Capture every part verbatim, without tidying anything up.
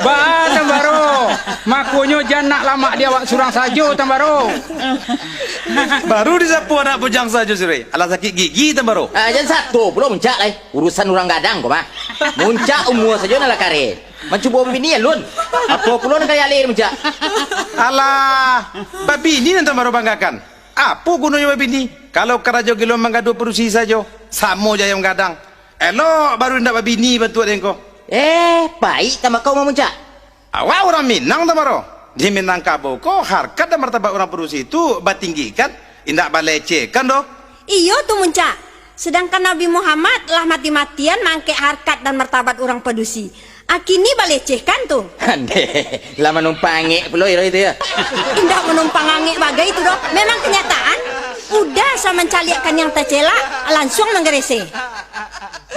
Baa, Tambaro. Makonyo jan nak lamak di awak surang sajo, Tambaro. Baru disapo anak bujang sajo, Siroi. Alah sakik gigi, Tambaro. Ah, jan sato pulo Muncak lai. Urusan urang gadang ko mah. Muncak umua sajo nan lah kareh. Mancubo babini alun. Apo pulo nan ka dialih Muncak? Alah, babini nan Tambaro banggakan. Apo gunonyo babini, kalau karajo gilo manggaduah padusi sajo, samo jo ayam gadang. Elok baru indak babini bantuak den ko. Eh, paik tambakau mamuncak. Awak urang Minang, Tambaro. Di Minangkabau ko, harkat dan martabat urang padusi tu batinggikan, indak balecehkan doh. Iyo tu, Muncak. Sedangkan Nabi Muhammad lah mati-matian maangkek harkat dan martabat urang padusi. Akini balecehkan tu. Andeh, lah manumpang angek pulo iro itu yo. Indak manumpang angek bagai tu doh. Memang kenyataan. Udah asa mancaliakkan yang tacelak, lansuang manggareseh.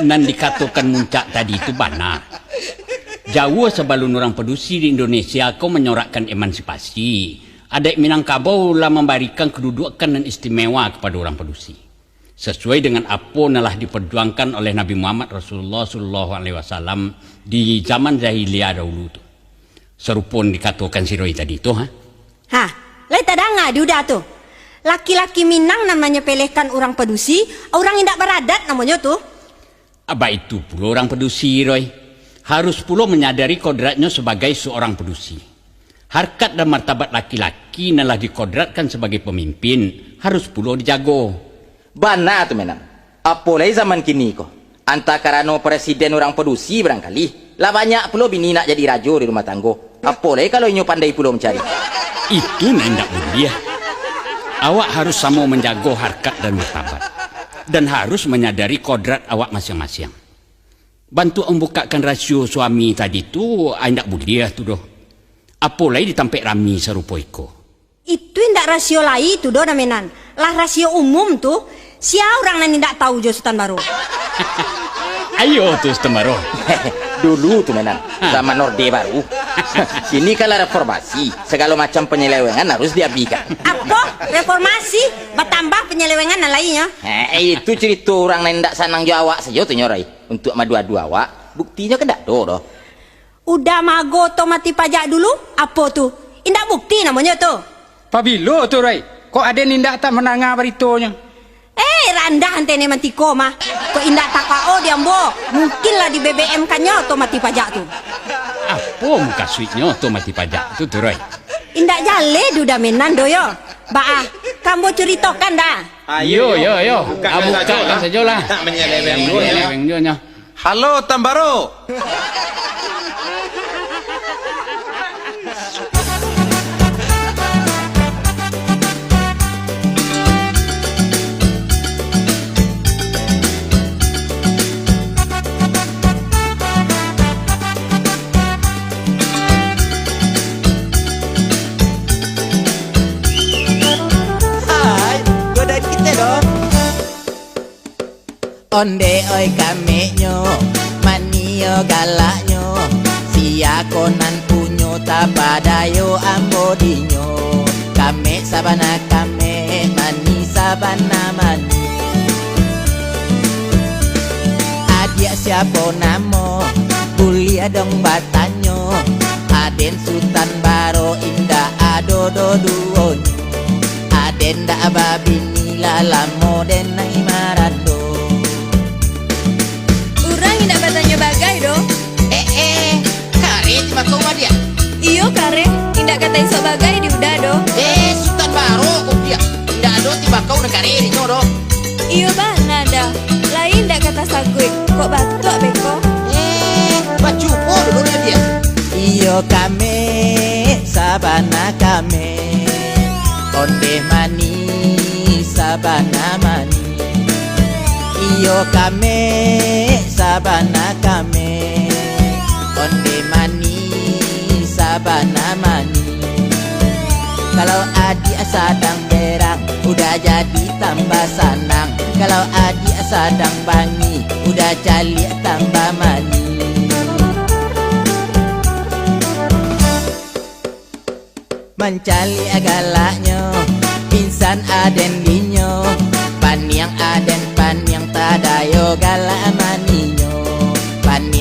Nan dikatokan Muncak tadi tu bana. Jauah sabalun urang padusi di Indonesia ko manyorakkan emansipasi, adaik Minangkabau lah mambarikan kadudukan nan istimewa kapado urang padusi. Sasuai dengan apo nan lah dipajuangkan oleh Nabi Muhammad Rasulullah sallallahu alaihi wasallam di zaman jahiliah dahulu tu. Sarupo nan dikatokan Siroi tadi tu, ha? Ha, lai tadanga di Uda tu. Laki-laki Minang nan manyepelehkan urang padusi, urang indak baradat namonyo tu. Baitu pulo urang padusi, Roy. Harus pulo manyadari kodratnyo sabagai saurang padusi. Harkat dan martabat laki-laki nan lah dikodratkan sabagai pamimpin harus pulo dijago. Bana tu, Menan. Apo lai zaman kini ko? Antah karano presiden urang padusi barangkali, lah banyak pulo bini nak jadi rajo di rumah tanggo. Apo lai kalau inyo pandai pulo mancari? Itu nan indak buliah. Awak harus samo manjago harkat dan martabat, dan harus manyadari kodrat awak masiang-masiang. Bantuak mambukakan rasio suami tadi tu, ah, indak buliah tu doh. Apo lai di tampek rami sarupo iko. Itu indak rasio lai tu doh, Damenan. Lah rasio umum tu. Sia urang nan indak tahu jo Sutan Baro? Ayo tu, Sutan Baro. Dulu tu, Menan. Ha. Zaman Orde Baru. Kini kan lah reformasi. Sagalo macam panyelewengan harus diabikan. Apo? Reformasi? Batambah panyelewengan nan lainnyo? Eh, itu carito urang nan indak sanang jo awak sajo tu nyo, Roy. Untuak madu-adu awak, buktinyo kan dak ado doh. Uda maago oto mati pajak dulu, apo tu? Indak bukti namonyo tu. Pabilo tu, Roy? Kok aden indak tak mandanga baritonyo? Eh, randah antene mantiko mah. Kok indak takao di ambo, mungkin lah di-B B M-kannyo oto mati pajak tu. Apo mukasuiknyo oto mati pajak tu, tu, Roy? Indak jaleh di Uda Menan doh yo. Baa, ka ambo curitokan dah. Ayo, yo, yo. Bukakan sajolah. Bukakan sajolah. Nak manyeleweng juo nyo. Manyeleweng juo nyo. Halo, Tambaro. Hai, godain kito dong. Onde oi kameknyo, mani yo galaknyo, sia ko nan punyo tapadayo ambo dinyo. Kamek sabana kamek, mani sabana mani. Adiak siapo namo, buliah dong batanyo, aden Sutan Baro indak ado doh duonyo. Aden dak babini lah lamo den nai marando. Urang indak batanyo bagai doh. Eh, eh, kareh timbakau mah diak? Iyo kareh, indak ka taisok bagai di Uda doh. Eh, Sutan Baro ko diak. Indak ado timbakau nan kareh dinyo doh. Iyo bana dah, lai indak ka tasaguik, kok batuak beko. Eh, bacubo dulu nyo diak. Iyo kamek, sabana kamek. Ondeh manih, sabana manih. Iyo kamek, sabana kamek. Ondeh manih, sabana manih. Kalau adiak sadang berang, Uda jadi tambah sanang. Kalau adiak sadang bangih, Uda caliak tambah manih. Mancaliak galaknyo, pingsan aden dinyo. Paniang aden paniang tadayo galak maninyo. Pan-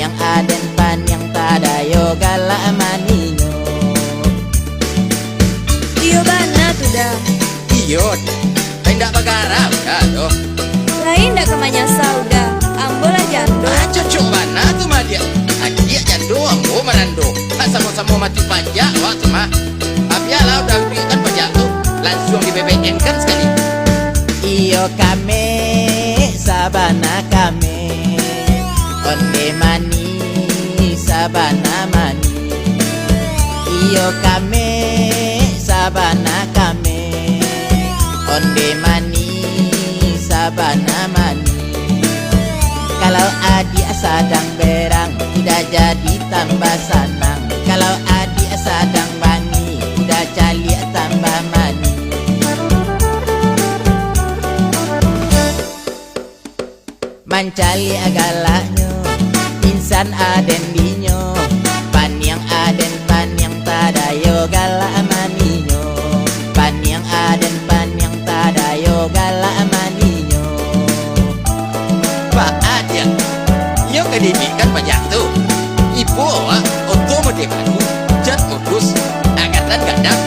Manyasa udah, ambo lah jando. Ah, cocok bana tu mah, Diak. Adiak jando, ambo marando. Ah, samo-samo mati pajak awak tu mah. Ah, bialah udah duduakkan pajak tu, lansuang di-B B M-kan sakali. Iyo kami, sabana kami, onde mani, sabana mani. Iyo kami, sabana kami, onde mani, sabana mani. Kalau adiak sadang berang, udah jadi tambah sanang. Kalau adiak sadang bangih, udah caliak tambah manih. Mancaliak galaknyo, insan aden dinyo. Paniang aden paniang tadayo galak maninyo. Paniang aden paniang tadayo galak maninyo. Baa Diak, nyo ka diiduikkan pajak tu. Ibo awak, oto model baru, cat modus, angkatan gadang.